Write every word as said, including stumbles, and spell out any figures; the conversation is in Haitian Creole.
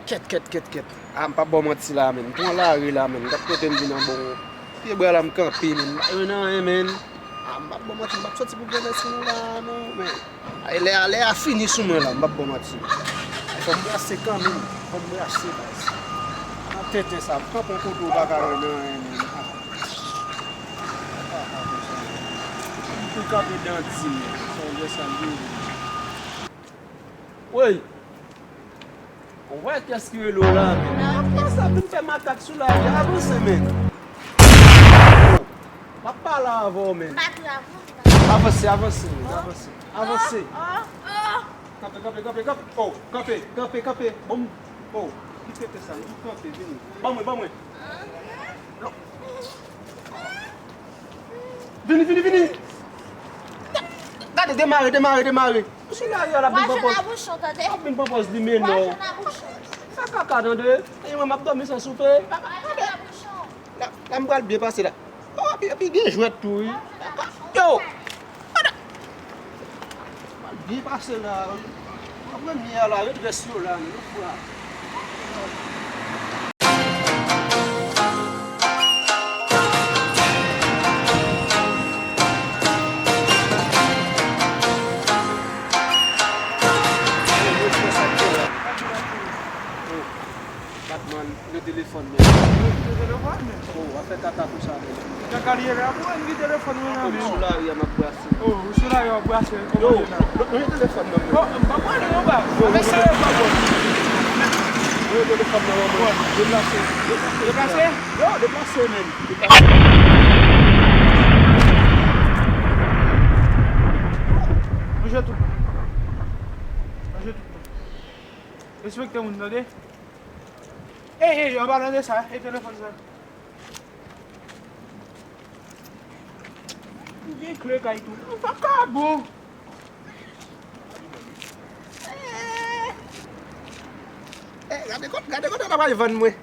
Kèt, kèt, kèt, kèt. A, m p ap ba w manti la, menn. M pran lari la, menn. Gad kote m vin anba w. Pye bwa la m kanpe, menn. M pa jwenn anyen, menn. A, m p ap ba w manti, m p ap soti pou grandèsi nou la, non, menn. Ay, lè a, lè a fini sou mwen la, m p ap ba w manti. Ay, fò m brase kanmenm, fò m brase, baz. Nan tenten sa, m kanpe yon kote ou pa ka wè nan anyen, menn. A. A, a, konsa. M tou kanpe dan di, menn. Sa w wè sa m ye. Woy! Ou wè kiyès ki rele w la, menn? Apa sa vin fè makak sou lari a? Avanse, menn. M ap pale avè w, menn. M pa tou avè w, m pa tou. Avanse, avanse, menn, avanse. Avanse. Oh, oh, oh. Kanpe, kanpe, kanpe, kanpe. Oh, kanpe, kanpe, kanpe. Bon, oh, kite tè sa, nou kanpe, vini. Ban mwen, ban mwen. Vini, vini, vini. Gade, demare, demare, demare. Sou lari a, l ap vin pran pòz. L ap vin pran pòz li, men non. Sa kaka, tande. E mwen, m ap dòmi san soupe. La, la, m pral byen pase la. Oh, epi, epi gen jwèt tou, wi. Yo! Mal byen pase la, wi. Premye a la, ret rès yo la, nou frape. Batman, yo telefòn, men. Yo telefòn, men. Oh, w ap fè kaka konsa, men. Kaka li ye la pou mwen, ki telefòn mwen nan men. Sou lari a, m ap brase. Oh, ou sou lari a, w ap brase. Yo, kòman nou ye la? Yo, yo telefòn nan men. Oh, m pa prale non, baz. Yo, avèk sa yo pa bon. Yo, yo telefòn nan men. Deplase. Deplase? Yo, deplase, men. Deplase. Manje tout. Manje tout. Respekte moun, tande? Ey, ey, an palan de sa, e telefòn sa. Ou gen kle kay tou. Ou pa ka bon. Eh, gade kot, gade kot yo ta pral vann mwen.